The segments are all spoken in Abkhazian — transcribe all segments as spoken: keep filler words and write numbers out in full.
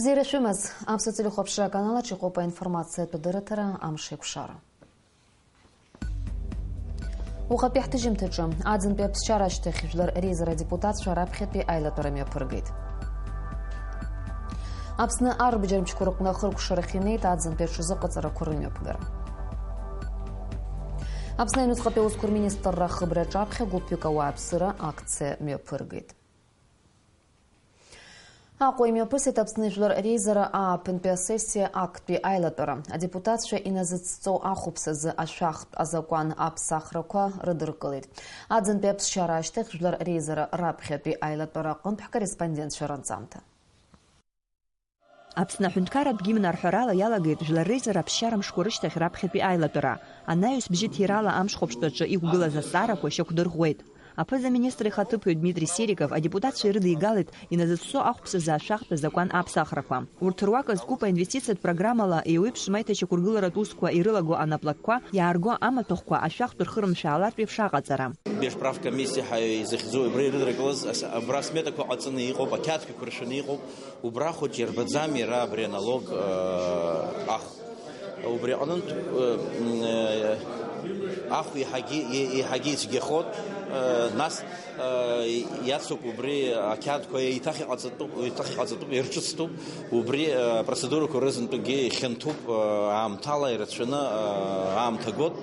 Бзиара шәымаз, Аԥсуа телехәаԥшра аканалаҿ иҟоуп аинформациатә дырраҭара Амшеикәшара. Уахатәи ҳҭыжьымҭаҿы, аӡынтәи аԥсшьара ашьҭахь жәлар реизара адепутатцәа раԥхьатәи аилатәара мҩаԥыргеит. Аԥсны арбџьармчқәа рыҟны ахыркәшарахь инеит аӡынтәи аҽазыҟаҵарақәа рымҩаԥгара. Аԥсны аҩныҵҟатәи аусқәа рминистрра ахыбра аҿаԥхьа гәыԥҩык ауааԥсыра акциа мҩаԥыргеит. Аҟәа имҩаԥысит Аԥсны жәлар реизара ааԥынтәи асессиа актәи аилатәара. Адепутатцәа иназыцҵо ахәыԥсазы ашәахтә азакәан аԥсахрақәа рыдыркылеит. Аӡынтәи аԥсшьара ашьҭахь жәлар реизара раԥхьатәи аилатәара аҟынтә ҳкорреспондентцәа ранҵамҭа. Аԥсны аҳәынҭқарратә гимн арҳәарала иалагеит Жәлар реизара аԥсшьара мшқәа рышьҭахь раԥхьатәи аилатәара. Анаҩс бжьы ҭирала амш хәаԥштәаҿы иқәгылаз азҵаарақәа шьақәдырӷәӷәеит. Аԥыза-министр ихаҭыԥуаҩ Дмитри Сериков адепутатцәа ирыдигалеит иназыцҵо ахәԥсазы ашәахтә азакәан аԥсахрақәа. Урҭ руак азкуп аинвестициатә программала еиуеиԥшым аиҭашьақәыргыларатә усқәа ирылаго анаплакқәа, иаарго амаҭәахәқәа ашәахтә рхырымшәаалартә еиԥш аҟаҵара. Бешправкомиссиа ҳәа изыхьӡу абра ирыдыркылаз, ас-, абра сметақәа ҟаҵаны иҟоуп, ақьаадқәа қәыршәаны иҟоуп, убра хәыҷ иарбаӡам иара абри аналог, э, ахә. Убри аҟнынтә, э, м, э, ахә еиҳагьы, е-, еиҳагьы ицәгьахоит, э, нас, э, иацуп убри ақьаадқәа еиҭах иҟаҵатәуп, еиҭах иҟаҵатәуп, ирҿыцтәуп, убри, э, апроцедурақәа рызынтәыкгьы ихьанҭоуп, э, аамҭала ирацәаны, э, аамҭа гот,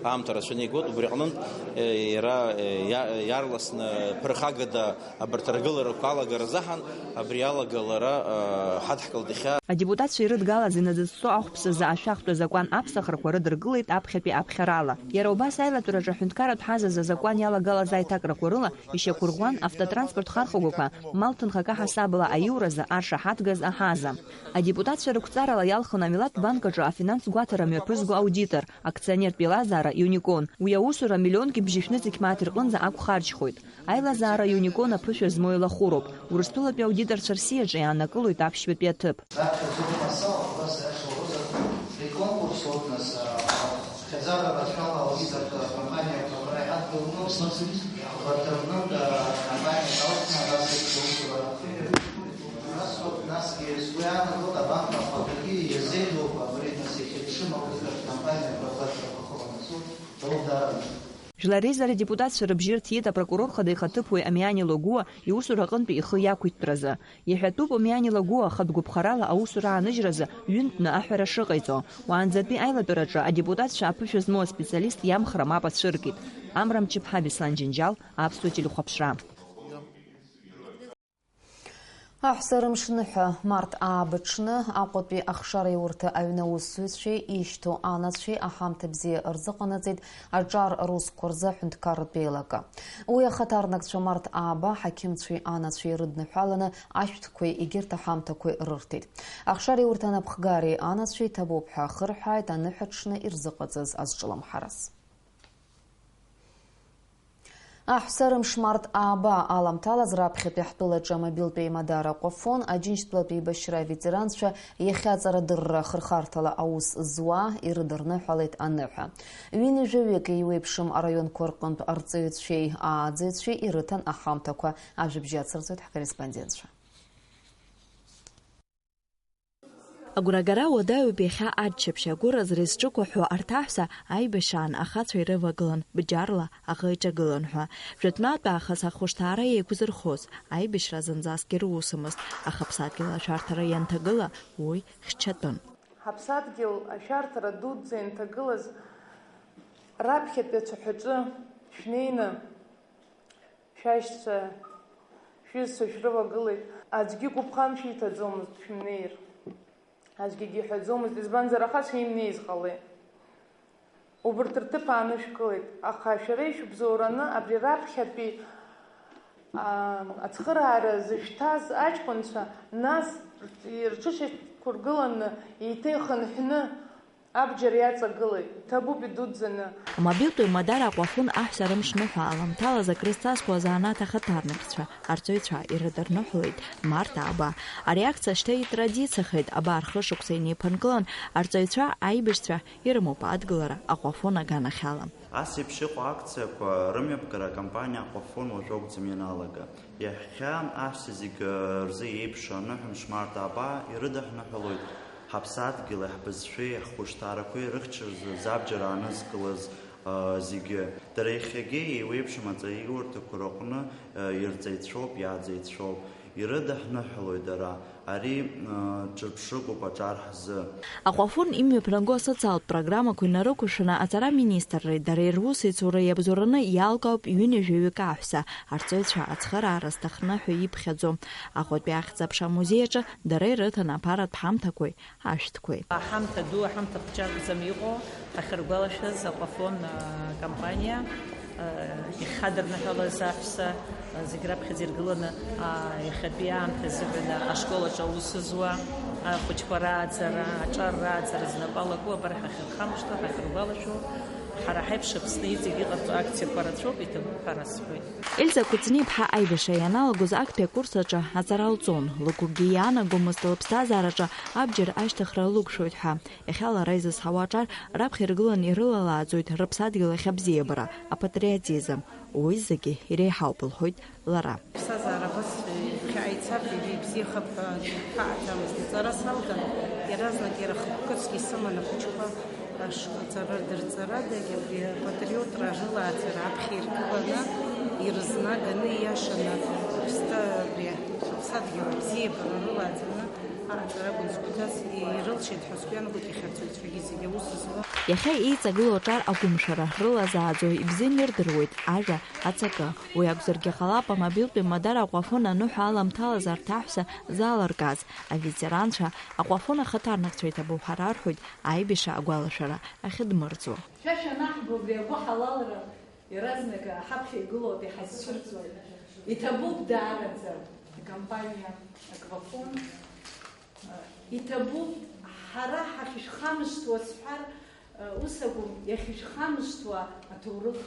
аамҭа рацәаны игот, убри аҟнынтә, э, иара, э, иа-, иаарласны ԥырхагада Абарҭ аргыларақәа алагаразы ҳан, абри алагалара, э, ҳадҳкылт иахьа. Адепутатцәа ирыдгалаз иназыцҵо ахәԥсазы ашәахтә азакәан аԥсахрақәа рыдыркылеит аԥхьатәи аԥхьарала. Иара убас аилатәараҿы аҳәынҭқарратә ҳазаз азакәан иалагалаз аиҭакрақәа рыла ишьақәырӷәӷәан автотранспорт хархәагақәа, мал ҭынхак аҳасабала аиуразы арша ҳадгаз аҳаза. Адепутатцәа рықәҵарала иалхын амилаҭ банк аҿы афинанс гәаҭара мҩаԥызго аудитор, акционертә еилазаара Юникон. Уи аусура миллионки бжьышәнызқь мааҭ рҟынӡа ақәхарџьхоит. Аилазаара Юникон аԥышәа змоу илахәыроуп. Урыстәылатәи аудиторцәа рсиаҿы иааннакылоит аԥшьбатәи аҭыԥ. Раԥхьаӡоуп Марсал, абас аиаша уҳәозар, реконкурс уоуп, нас, а, хьаӡара рацәала аудиторка компаниақәа абра иҳадгылоуп. Абарҭ рҟнытә, а, компаниак алхны абас еиԥш аусура аԥхьаҩ. Нас, насгьы сгәы иаанагоит, абанк ахадагьы иазеилоуп абри, нас, иахьеиԥшым аудитортә компаниақәа ргәаҭарақәа ахыланацо, дауп даараны. Жәлар реизара адепутатцәа рыбжьы рҭиит апрокурор хада ихаҭыԥуаҩ Амиани Лагәуа иусура аҟынтәи ихы иақәиҭтәразы. Иҳәатәуп Амиани Лагәуа ахатә гәаԥхарала аусура ааныжьразы ҩынтәны аҳәара шыҟаиҵо. Уаанӡатәи аилатәараҿы адепутатцәа аԥышәа змоу аспециалист иамхра мап ацәыркит. Амра Мчыԥҳа, Беслан Џьынџьал, Аԥсуа телехәаԥшра. Аҳәса рымшныҳәа, март ааба ҽны, Аҟәатәи ахшареиурҭа аҩны аусзуҩцәеи ишьҭоу анацәеи аҳамҭа бзиа рзыҟанаҵеит аҿар русқәа рзы аҳәынҭқарратә еилакы. Уи ахаҭарнакцәа март ааба аҳақьымцәеи анацәеи рыдныҳәаланы ашәҭқәеи егьырҭ аҳамҭақәеи рырҭеит. Ахшареиурҭа анапхгареи анацәеи ҭабуп ҳәа ахырҳәааит аныҳәа ҽны ирзыҟаҵаз азҿлымҳарас. Аҳәса рымш март ааба аламҭалаз раԥхьатәи ҳтәылаҿы амобилтә еимадара Аҟәафон, Аџьынџьтәылатә еибашьра аветеранцәа иахьа аҵарадырра ахырхарҭала аус зуа ирыдырныҳәалеит аныҳәа. Ҩынҩажәаҩык еиуеиԥшым араионқәа рҟынтә арҵаҩцәеи ааӡаҩцәеи ирыҭан аҳамҭақәа. Ажәабжь ацырҵоит ҳкорреспондентцәа. Агәрагара уадаҩуп иахьа аччаԥшь агәыразра зҿықәыҳәҳәо арҭ аҳәса аибашьраан ахацәа ирывагылан, бџьарла аӷа иҿагылан ҳәа. Жәытәнатә аахыс ахәышҭаара еиқәзырхоз, аибашьра зынӡаскгьы русымызт, аха ԥсадгьыл ашәарҭара ианҭагыла, уи хьчатәын. Ҳаԥсадгьыл ашәарҭара дуӡӡа ианҭагылаз, раԥхьатәи ацәаҳәаҿы шәнеины, шәашьцәа, шәҩызцәа шәрывагылеит. Аӡәгьы гәыбӷан шәиҭаӡомызт шәымнеир. Аӡәгьы иҳәаӡомызт, избанзар, аха шәимнеиз ҟалеит. Убырҭ рҭыԥ аанышәкылеит, аха шәара ишәыбзоураны абри раԥхьатәи, аа, ацхыраара зышәҭаз аҷкәынцәа, нас рҽышьақәыргыланы, еиҭа ихынҳәны, абџьар иаҵагылеит, иҭабуп идуӡӡаны. Амобилтә еимадара Аҟәафон аҳәса рымш ныҳәа аламҭалаз акрызҵазкуа азанааҭ ахаҭарнакцәа, арҵаҩцәа ирыдырныҳәалеит март ааба. Ари акциа шьҭа итрадициахеит, абар хышықәса инеиԥынкылан, арҵаҩцәа, аибашьцәа ирымоуп адгылара Аҟәафон аганахьала. Ас еиԥш иҟоу акциақәа рымҩаԥгара акампаниа Аҟәафон уажәы акәӡам ианалага. Иахьа аҳәса зегьы рзы еиԥш аныҳәамш март ааба ирыдаҳныҳәалоит ҳаԥсадгьыли ҳбызшәеи ҳхәышҭаарақәеи рыхьчаразы забџьар аанызкылаз, а, зегьы. Дара иахьагьы еиуеиԥшым аҵаиурҭақәа рыҟны, а, ирҵаҩцәоуп, иааӡаҩцәоуп. Ирыдаҳныҳәалоит дара. Ари, а, ҿырԥшыгоуп аҿар ҳзы. Аҟәафон имҩаԥнаго асоциалтә программақәа инарықәыршәаны аҵара аминистрреи дареи русеицуреи иабзоураны иалкаауп ҩынҩажәаҩык аҳәса, арҵаҩцәа ацхыраара зҭахны ҳәа иԥхьаӡо. Аҟәатәи ахьӡ-аԥша амузеи аҿы дара ирыҭан аԥаратә ҳамҭақәеи ашәҭқәеи. Аҳамҭа ду, аҳамҭа хәҷы акәӡам иҟоу, ҳахьыргәалашәаз Аҟәафон, а, компаниа, а, ихадырныҳәалаз аҳәса, а, зегь раԥхьаӡа иргыланы, а, иахьатәи аамҭа азыҳәан ашкол аҿы аус зуа ахәыҷқәа рааӡара, аҿар рааӡара знапы алаку, абар ҳахьырхамышҭуа, ҳахьыргәалашәо, ҳара ҳаиԥш Аԥсны иҵегь иҟарҵо акциақәа рацәоуп, иҭабуп ҳәа расҳәоит. Ельза Кәыҵниаԥҳа аибашьра ианалагоз актәи акурс аҿы аҵара лҵон. Лыгәгьы иаанагомызт лыԥсҭазаараҿы абџьар ашьҭыхра лықәшәоит ҳәа. Иахьа лара изызҳауа аҿар раԥхьа иргыланы ирылалааӡоит рыԥсадгьыл ахь абзиабара, апатриотизм. Уи зегьы иреиҳауп, лҳәоит лара. Ԥсҭазаара абас иахьа ицап, ибзиахап ҳәа ҳаҳәамызт. Аҵара салган, иаразнак иара хықәкыцк исыман ахәыҷқәа. Ашҟа ҵара дырҵарадагь абри апатриотра рылааӡара аԥхьа иркыланы, ирызнаганы, ииашаны Аԥсны абри аԥсадгьыл абзиабара рылааӡаны аҟаҵара акәын згәаҭаз, ирылшеит ҳәа сгәы иаанагоит иахьа арҵаҩцәагьы зегьы аус зуа. Иахьа еиҵагылоу аҿар агәымшәара рылазааӡо ибзианы ирдыруеит ажәа ацакы. Уи акәзаргьы ҟалап, амобилтәи Мадар Аҟәафон аныҳәа аламҭалаз арҭ аҳәса залыркааз аветеранцәа, Аҟәафон ахаҭарнакцәа иҭабуп ҳәа рарҳәоит аибашьра агәалашәара ахьыдмырӡуа. Шәа шәанаҳбо абри агәыҳалалра иаразнак ҳаԥхьа игылоуп, иҳазцәырҵуеит. Иҭабуп даараӡа акомпаниа Аҟәафон. Иҭабуп ҳара ҳахьышәхамышҭуа сҳәар, ус акәым, иахьышәхамышҭуа аҭоурых.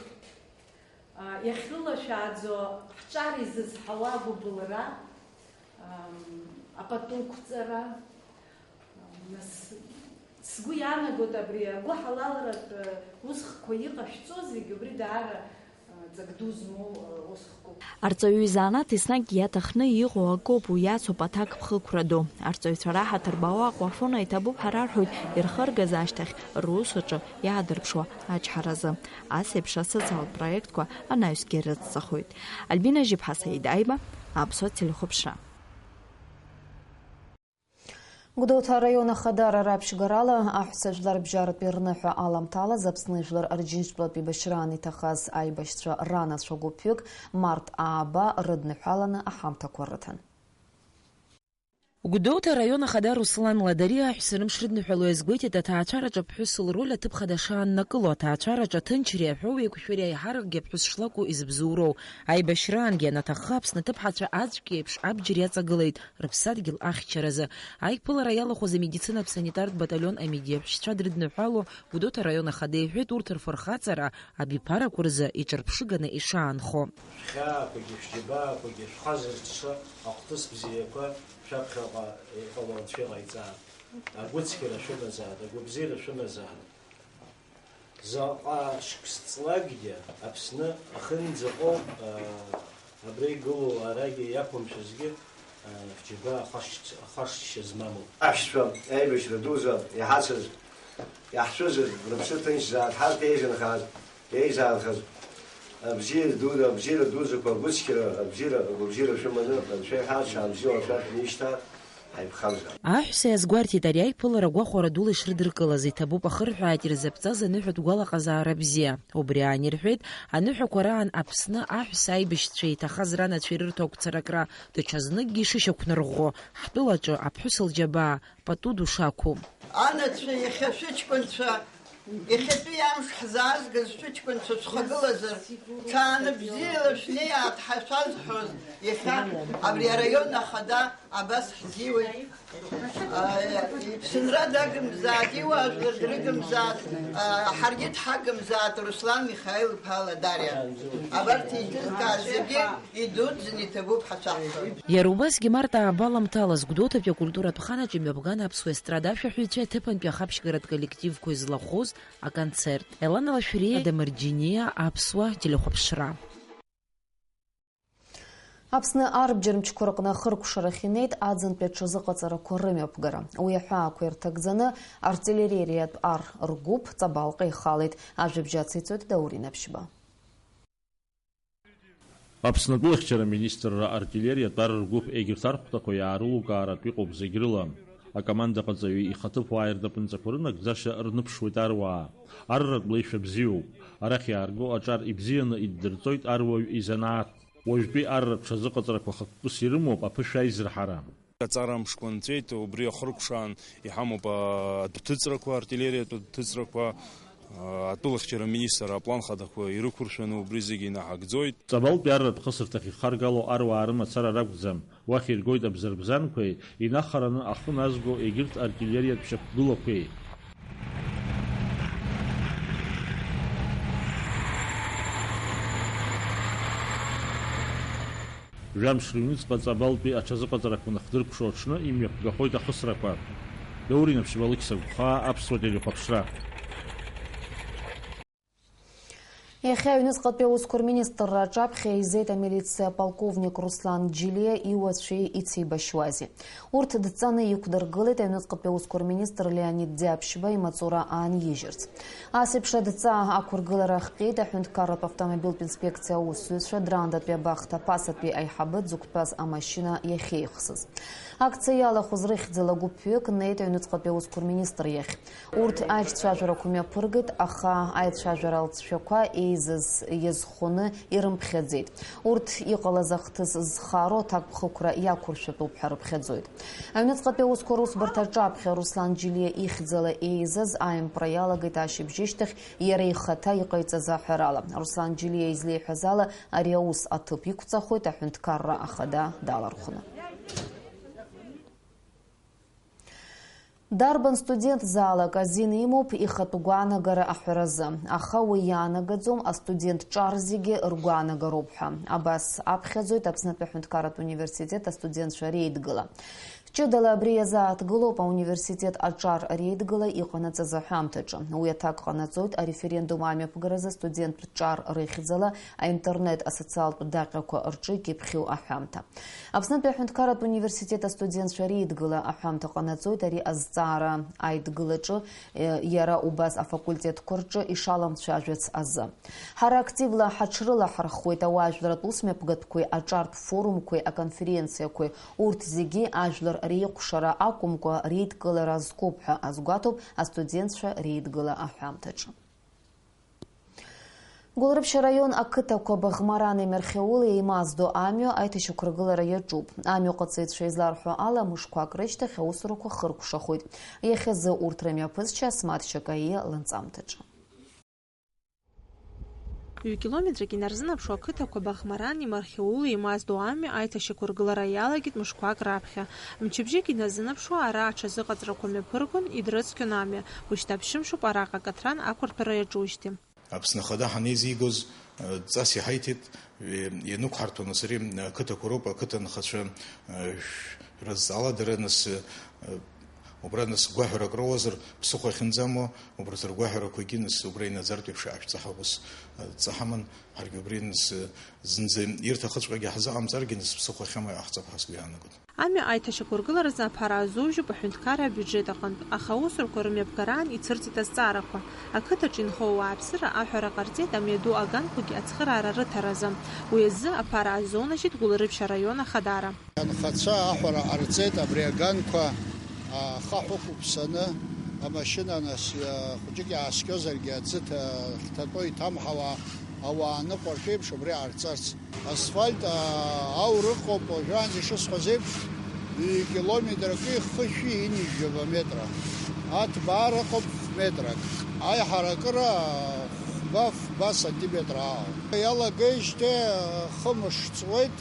Иахьрылашәааӡо ҳҿар изызҳауа агәыбылра, апатуқәҵара, нас, сгәы иаанагоит абри агәыҳалалратә усхқәа иҟашәҵо зегь убри даара ҵак ду змоу усхқәоуп. Арҵаҩы изанааҭ еснагь иаҭахны иҟоу акоуп, уи иацуп аҭакԥхықәра ду. Арҵаҩцәа раҳаҭыр баауа Аҟәафон аиҭабуп ҳәа рарҳәоит ирхыргаз ашьҭахь рус аҿы иаадырԥшуа ачҳаразы. Ас еиԥш асоциалтә проектқәа анаҩсгьы рыцҵахоит. Альбина Жьыԥҳа, Саид Аиба, Аԥсуа телехәаԥшра. Гәдоуҭа араион ахадара раԥшьгарала аҳәса жәларбжьаратәи рныҳәа аламҭалаз Аԥсны жәлар Рџьынџьтәылатә еибашьраан иҭахаз аибашьцәа ранацәа гәыԥҩык март ааба рыдныҳәаланы аҳамҭақәа рыҭан. Гәдоуҭа араион ахада Руслан Ладари аҳәса рымш рыдныҳәало иазгәеиҭеит аҭаацәараҿы аԥҳәыс лроль аҭыԥ хада шааннакыло, аҭаацәараҿы аҭынчреи аҳәоуеиқәшәареи аиҳаракгьы аԥҳәыс шлакәу изыбзоуроу. Аибашьраангьы анаҭахха Аԥсны аҭыԥҳацәа аӡәк иеиԥш абџьар иаҵагылеит рыԥсадгьыл ахьчаразы. Аиԥылара иалахәыз амедицинатә санитартә баталион амедиаҳәшьцәа дрыдныҳәало Гәдоуҭа араион ахада иҳәеит, урҭ рфырхаҵара абиԥарақәа рзы иҿырԥшыганы ишаанхо. Шәхьаақәагьы шәџьабаақәагьы шәхазырччо ахҭыс бзиақәа шәаԥхьаҟа иҟало Анцәа иҟаиҵааит. Агәыцқьара шәымазааит, агәабзиара шәымазааит. Заҟа шықәс ҵлакгьы Аԥсны ахынӡаҟоу, аа, абра игылоу арагьы иақәымшәазгьы, аа, шәџьабаа ахашҭ-, ахашҭшьа змамоу. Аԥшьцәа аибашьра дуӡӡа иҳацыз, иаҳцәыӡыз рыԥсы ҭынчзааит, ҳарҭ еизынхаз, еизаанхаз абзиа ду-, абзиара дуӡӡақәа, агәыцқьара, абзиара, агәабзиара шәыманы, Анцәа иҳарчаа, абзиала шәарҭ инеишьҭааит. Ҳаиԥхамзар. Аҳәса иазгәарҭеит, ари аиԥылара гәахәара дула ишрыдыркылаз, иҭабуп ахырҳәааит ирзаԥҵаз аныҳәатә гәалаҟазаара бзиа. Убри аан ирҳәеит, аныҳәақәа раан Аԥсны аҳәса аибашьцәа иҭахаз ранацәа ирырҭо агәцаракра, даҽазныкгьы ишышьақәнарӷәӷәо, ҳтәылаҿы аԥҳәыс лџьабаа пату ду шақәу. Анацәа, иахьа шәыҷкәынцәа Иахьатәи амш ҳзаазгаз шәыҷкәынцәа шәхагылазар, ҽааны бзиала шәнеиааит ҳәа шәазҳәоз, иахьа абри араион ахада абас ҳзиуеит, Иԥсынра дагымзааит, иуаажәлар дрыгымзааит, ҳаргьы дҳагымзааит, Руслан Михаил-иԥа Ладариа. Абарҭ еиҭызкааз зегьы идуӡӡаны иҭабуп ҳацәаҳҳәоит. Иара убасгьы март ааба аламҭалаз Гәдоуҭатәи акультуратә ханаҿ имҩаԥган аԥсуа естрадашәаҳәаҩцәеи аҭыԥантәи ахаԥшьгаратә коллективқәеи злахәыз аконцерт. Елана Лашәриа, Адамыр Џьениа, Аԥсуа телехәаԥшра. Аԥсны арбџьармчқәа рҟны ахыркәшарахь инеит аӡынтәи аҽазыҟаҵарақәа рымҩаԥгара. Уи аҳәаақәа ирҭагӡаны артиллериатә ар ргәыԥ Ҵабалҟа ихалеит. Ажәабжь ациҵоит Даур Инаԥшьба. Аԥсны атәылахьчара министрра артиллериатә ар ргәыԥ егьырҭ архәҭақәа иаарылукааратә иҟоуп зегь рыла. Акомандаҟаҵаҩы ихаҭыԥуааи рнапынҵақәа рынагӡаша рныԥшуеит аруаа. Арратә леишәа бзиоуп. Арахь иаарго аҿар ибзианы иддырҵоит аруаҩ изанааҭ. Уажәтәи арратә ҽазыҟаҵарақәа хықәкыс ирымоуп аԥышәа аизырҳара. Аҵара мшқәа нҵәеит, убри ахыркәшаан иҳамоуп, а, адәҭыҵрақәа, артиллериатә адәҭыҵрақәа, а, атәылахьчара аминистр аплан хадақәа ирықәыршәаны убри зегьы инаҳагӡоит. Ҵабалтәи арратә хысырҭахь ихаргало аруаа рымацара ракәӡам, уахь иргоит абзарбзанқәеи, инахараны ахы назго егьырҭ артиллериатә шьақәгылақәеи. Жәамш рыҩныҵҟа Ҵабалтәи аҽазыҟаҵарақәа нахдыркәшо аҽны имҩаԥгахоит ахысрақәа. Даур Инаԥшьба, Алықьса Гәхаа, Аԥсуа телехәаԥшра. Иахьа аҩныҵҟатәи аусқәа рминистрра аҿаԥхьа еизеит амилициа аполковник Руслан Џьилиа иуацәеи ицеибашьуази. Урҭ дҵаны иқәдыргылеит аҩныҵҟатәи аусқәа рминистр Леонид Ӡаԥшьба имаҵура аанижьырц. Ас еиԥш адҵа ақәыргылара ахҟьеит аҳәынҭқарратә автомобильтә инспекциа аусзуҩцәа, Драндатәи абахҭа Ԥасатәи аиҳабы дзықәтәаз амашьына иахьеихсыз. Акциа иалахәыз рыхьӡала гәыԥҩык неит аҩныҵҟатәи аусқәа рминистр иахь. Урҭ аицәажәарақәа мҩаԥыргеит, аха аицәажәара алҵшәақәа еизаз иазхәаны ирымԥхьаӡеит. Урҭ иҟалаз ахҭыс зхароу аҭакԥхықәра иақәыршәатәуп ҳәа рыԥхьаӡоит. Аҩныҵҟатәи аусқәа русбарҭа аҿаԥхьа Руслан Џьилиа ихьӡала еизаз аимпра иалагеит ашьыбжьышьҭахь иара ихаҭа иҟаиҵаз аҳәарала. Руслан Џьилиа излеиҳәаз ала, ари аус аҭыԥ иқәҵахоит, аҳәынҭқарра ахада далархәны. Дарбан студент залак азин имоуп ихатә гәаанагара аҳәаразы, аха уи иаанагаӡом астудент ҿар зегьы ргәаанагароуп ҳәа. Абас аԥхьаӡоит Аԥснытәи аҳәынҭқарратә университет астудентцәа реидгыла. Ҷыдала абри иазааҭгылоуп ауниверситет аҿар реидгыла иҟанаҵаз аҳәамҭаҿы. Уи аҭак ҟанаҵоит ареферендум амҩаԥгаразы астуденттә ҿар рыхьӡала аинтернет асоциалтә даҟьақәа рҿы икьыԥхьу аҳәамҭа. Аԥснытәи аҳәынҭқарратә университет астудентцәа реидгыла аҳәамҭа ҟанаҵоит ари азҵаара аидгылаҿы, е, иара убас афакультетқәа рҿы ишаламцәажәац азы. Ҳара активла ҳаҽрылаҳархуеит ауаажәларратә усмҩаԥгатәқәеи аҿартә форумқәеи аконференциақәеи, урҭ зегьы ажәлар реихәшара акәымкәа реидкылара азкуп ҳәа азгәаҭоуп астудентцәа реидгыла аҳәамҭаҿы. Гәылрыԥшь араион ақыҭақәа Баӷмарани Мархьаулеи еимаздо амҩа аиҭашьақәыргылара иаҿуп. Амҩа ҟаҵаҩцәа изларҳәо ала, мышқәак рышьҭахь аусурақәа хыркәшахоит. Иахьазы урҭ рымҩаԥысшьа Асмаҭ Шьакаиа ланҵамҭаҿы. Ҩ-километрак инарзынаԥшуа ақыҭақәа Баӷмарани Мархьаулеи еимаздо амҩа аиҭашьақәыргылара иалагеит мышқәак раԥхьа. Мчыбжьык иназынаԥшуа ара аҽазыҟаҵарақәа мҩаԥыргон, идрыцқьон амҩа. Уажәшьҭа ԥшьымшуп араҟа акаҭран ақәырҭәара иаҿужьҭеи. Аԥсны Ахада ҳанеизигоз, э, ҵас иҳаиҭеит, э, ианықәҳарҭәо нас ари, э, ақыҭақәа роуп, ақыҭа анхацәа, э, шәразҵаала дара, нас, э, убра нас гәаҳәарак роуазар, ԥсыхәа ахьынӡамоу, убарҭ ргәаҳәарақәагьы нас убра инаӡартә еиԥш аашәҵа ҳәа ус, э, ҵа ҳаман, ҳаргьы убри нас, э, зынӡа ирҭахыҵәҟьагьы ҳзыҟамҵаргьы, нас ԥсыхәа ахьамоу иҟаҳҵап ҳәа сгәы иаанагоит. Амҩа аиҭашьақәыргыларазы аԥара азужьуп аҳәынҭқарра абиуџьет аҟынтә, аха аусурақәа рымҩаԥгараан ицәырҵит азҵаарақәа. Ақыҭаҿы инхо ауааԥсыра аҳәара ҟарҵеит амҩаду аганқәагьы ацхыраара рыҭаразы. Уи азы аԥара азонашьеит Гәылрыԥшь араион ахадара. Анхацәа аҳәара ҟарҵеит абри аганқәа, а, ахаҳә ықәыԥсаны, амашьына нас, а, хәыҷык иааскьозаргьы аӡы ҭа-, хҭатәо иҭамҳауа ауаа аныҟәаршәеиԥш убри ҟарҵарц. Асфальт, аа, аур ыҟоуп, уажәраанӡа ишысҳәаз еиԥш, ҩ-километрак хышәи ҩынҩажәаба метра. Аҭбаара ыҟоуп метрак. Аиҳаракыра хәба, фба сантиметр аауп. Иалагеижьҭеи хымш ҵуеит,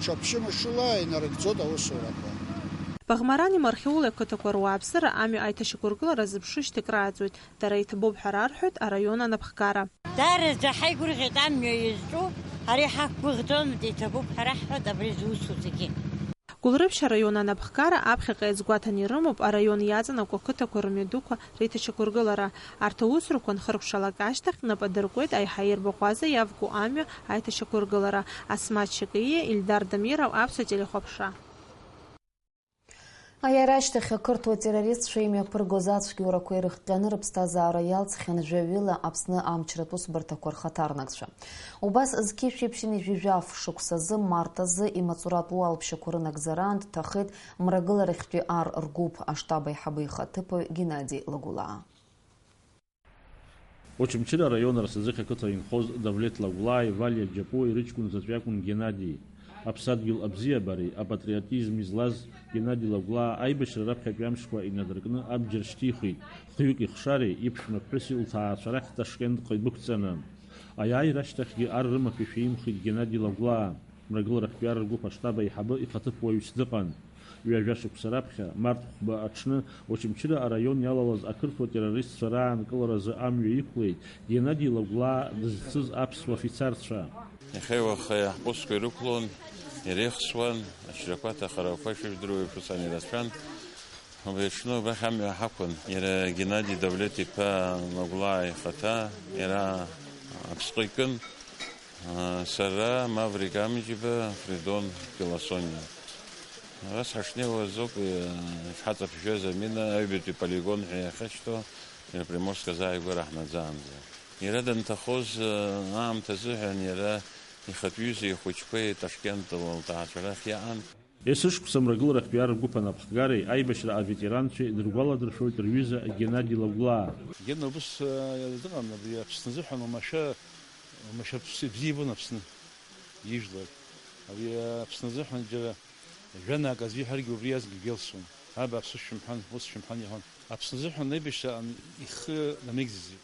ҽа ԥшьымшла инарыгӡоит аусурақәа. Баӷмарани Мархиулеи ақыҭақәа руааԥсыра амҩа аиҭашьақәыргылара зыԥшышьҭ крааҵуеит. Дара иҭабуп ҳәа рарҳәоит араион анапхгара. Даараӡа ҳаигәырӷьеит амҩа иазҿу, ара иҳақәгәыӷӡомызт, иҭабуп ҳәа раҳҳәоит абри зусу зегьы. Гәылрыԥшь араион анапхгара аԥхьаҟа иазгәаҭаны ирымоуп араион иаҵанакуа ақыҭақәа рымҩадуқәа реиҭашьақәыргылара. Арҭ аусурақәа нхыркәшалак ашьҭахь нап адыркуеит аиҳа ирбахәаза иавго амҩа аиҭашьақәыргылара. Асмаҭ Шьакиа, Ильдар Дамиров, Аԥсуа телехәаԥшра. Аиааира ашьҭахь ақырҭуа террористцәа имҩаԥыргоз ацәгьоурақәа ирыхҟьаны рыԥсҭазаара иалҵхьан жәаҩыла Аԥсны амчратә усбарҭақәа рхаҭарнакцәа. Убас зқьышә ԥшьынҩажәи жәаф шықәсазы, март азы, имаҵуратә уалԥшьақәа рынагӡараан дҭахеит Мрагыларахьтәи ар ргәыԥ аштаб аиҳабы ихаҭыԥуаҩ Геннади Лагәлаа. Очамчыра араион Арсаӡыхь ақыҭа инхоз Давлеҭ Лагәлааи Валиа Џьапуеи рыҷкәын заҵә иакәын Геннади. Аԥсадгьыл абзиабареи апатриотизми злаз Геннади Лагәлаа аибашьра раԥхьатәи амшқәа инадыркны абџьар шьҭихит, хҩык ихшареи иԥшәма ԥҳәыси лҭаацәа рахь Ташкентҟа идәықәҵаны. Аиааира ашьҭахьгьы ар рымаҭәашәа имхит Геннади Лагәлаа. Мрагыларахьтәи ар ргәыԥ аштаб аиҳабы ихаҭыԥуаҩс дыҟан. Ҩажәа шықәса раԥхьа, март хәба аҽны, Очамчыра араион иалалаз ақырҭуа террористцәа раанкыларазы амҩа иқәлеит Геннади Лагәлаа дызцыз аԥсуа фицарцәа. Иахьеи уахеи ҳпостқәа ирықәлон, иреихсуан, ачрақәа, аҭахарақәа, шәыжәдыруеи, шәус анирацәан. Убри аҽны убахь амҩа ҳақәын. Иара Геннади Давлеҭ-иԥа Лагәлаа ихаҭа, иара аԥсҟы икын. Сара, Маврик Амҷиба, Фридон Киласониа. Ас ҳашнеиуаз ауп, э, ишҳаҵаԥжәаз амина аҩбатәи полигон ҳәа иахьашьҭоу, Приморск азааигәара ҳнаӡаанӡа. Иара данҭахоз, э, аамҭа азыҳәан иара ихатә ҩыза ихәыҷқәеи Ташкент лҭаацәа рахь иаан. Есышықәса Мрагыларахьтәи ар ргәыԥ анапхгареи аибашьра аветеранцәеи дыргәаладыршәоит рҩыза Геннади Лагәлаа. Гена убыс, э, дыҟан, абри Аԥсны азыҳәан уамашәа, уамашәа бзиа ибон Аԥсны. Ижәлар. Ари Аԥсны азыҳәан џьара жәанаак азиҳәаргьы убри азгьы гәелсуан. Абааԥсы шәымҳәан, ус шәымҳәан иҳәон. Аԥсны азыҳәан аибашьраан ихы намеигӡаӡеит.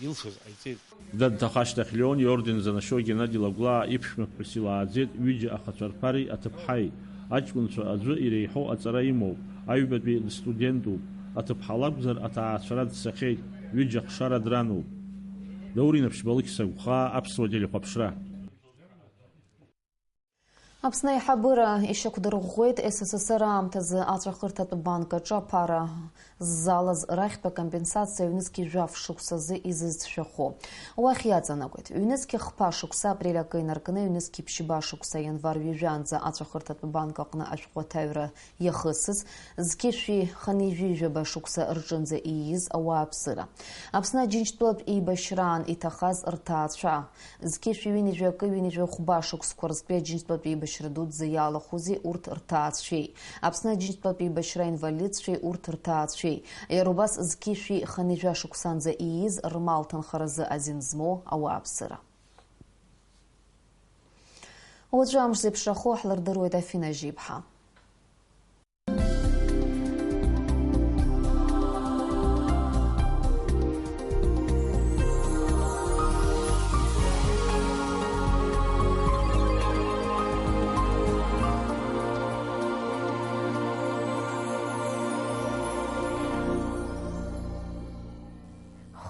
Илшоз ҟаиҵеит. Данҭаха ашьҭахь Леон иорден занашьоу Геннади Лагәлаа иԥшәмаԥҳәыс илааӡеит ҩыџьа ахацәа рԥареи аҭыԥҳаи. Аҷкәынцәа аӡәы иреиҳау аҵара имоуп, аҩбатәи дстудентуп, аҭыԥҳа лакәзар аҭаацәара дцахьеит, ҩыџьа хшара дрануп. Даур Инаԥшьба, Алықьса Гәхаа, Аԥсуа телехәаԥшра. Аԥсны аиҳабыра ишьақәдырӷәӷәеит С С С Р аамҭазы аҵәахырҭатә банк аҿы аԥара ззалаз рахьтә акомпенсациа ҩнызқьи жәаф шықәсазы изызцәахо. Уахь иаҵанакуеит. Ҩнызқьи хԥа шықәса апрель акы инаркны, ҩнызқьи ԥшьба шықәса ианвар ҩажәаанӡа аҵәахырҭатә банк аҟны ашәҟәы аҭаҩра иахысыз, зқьышәи хынҩажәи жәаба шықәса рҿынӡа ииз ауааԥсыра. Аԥсны Аџьынџьтәылатә еибашьраан иҭахаз рҭаацәа, зқьышәи ҩынҩажәи акы, ҩынҩажәи хәба шықәсқәа рзтәи Аџьынџьтәылатә еибашьра дуӡӡа иалахәузеи урҭ рҭаацәеи, Аԥсны Аџьынџьтәылатә еибашьра инвалидцәеи урҭ рҭаацәеи, иара убас зқьышәи хынҩажәа шықәсанӡа ииз рмал ҭынхаразы азин змоу ауааԥсыра. Уаҵәы амш зеиԥшрахо ҳлырдыруеит, Афина Жьиԥҳа.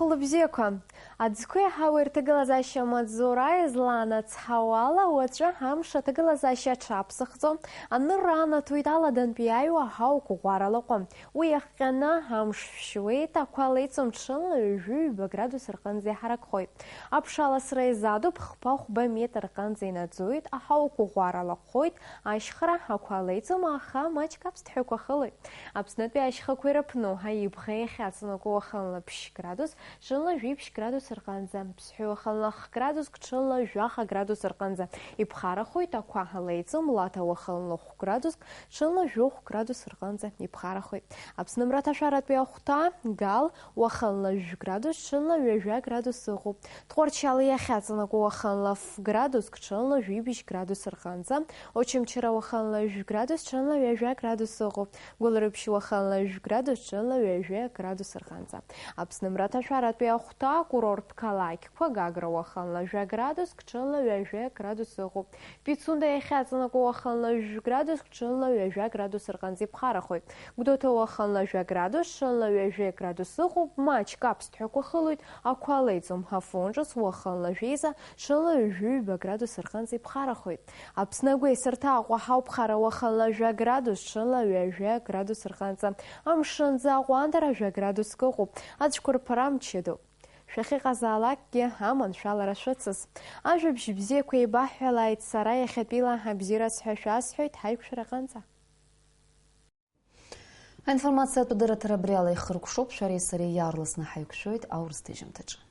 Хәылбзиақәа! Аӡқәеи аҳауеи рҭагылазаашьа амаҵзура излаанацҳауала, уаҵәы амш аҭагылазаашьа аҽаԥсахӡом, анырра анаҭоит аладантәи иааиуа аҳауа қәыӷәӷәара лаҟәы. Уи иахҟьаны амш шәшьуеит, ақәа леиҵом, ҽынла ҩажәи ҩба градус рҟынӡа иҳаракхоит. Аԥша аласра изаатуп, хԥа-хәба метр рҟынӡа инаӡоит, аҳауа қәыӷәӷәара лаҟәхоит, ашьхара ақәа леиҵом, аха маҷк аԥсҭҳәақәа хылоит. Аԥснытәи ашьхақәа ирыԥну, аибӷа иахьаҵанакуа уахынла ԥшь градус, ҽынла жәиԥшь градус рҟынӡа, Ԥсҳәы уахынла хә градуск, ҽынла жәаха градус рҟынӡа иԥхарахоит, ақәа леиҵом, Лаҭа уахынла хә градуск, ҽынла жәохә градус рҟынӡа иԥхарахоит. Аԥсны мраҭашәаратәи ахәҭа, Гал, уахынла жәә градус, ҽынла ҩажәа градус ыҟоуп. Тҟәарчал иахьаҵанакуа уахынла ф градуск, ҽынла жәибжь градус рҟынӡа, Очамчыра уахынла жәә градус, ҽынла ҩажәа градус ыҟоуп. Гәылрыԥшь уахынла жәә градус, ҽынла ҩажәа градус рҟынӡа. Аԥсны мраҭашәаратәи ахәҭа, акурорт Ақалақьқәа: Гагра уахынла жәа градуск, ҽынла ҩажәа градус ыҟоуп. Пицунда иахьаҵанакуа уахынла жәа градуск, ҽынла ҩажәа градус рҟынӡа иԥхарахоит. Гәдоуҭа уахынла жәа градус, ҽынла ҩажәа градус ыҟоуп, маҷк аԥсҭҳәақәа хылоит, ақәа леиӡом. Афон ҿыц уахынла жәеиза, ҽынла ҩажәи ҩба градус рҟынӡа иԥхарахоит. Аԥсны агәеисырҭа Аҟәа ҳауп, ԥхара уахынла жәа градус, ҽынла ҩажәа градус рҟынӡа. Амшынӡы аҟәандара жәа градуск ыҟоуп. Ацәқәырԥара мчыдоуп. Шәахьыҟазаалакгьы аманшәалара шәыцыз. Ажәабжь бзиақәа еибаҳҳәалааит, сара иахьатәила абзиараз ҳәа шәасҳәоит ҳаиқәшәараҟынӡа. Аинформациатә дырраҭара абри ала ихыркәшоуп, шәареи сареи иаарласны ҳаиқәшәоит аурыс ҭыжьымҭаҿы.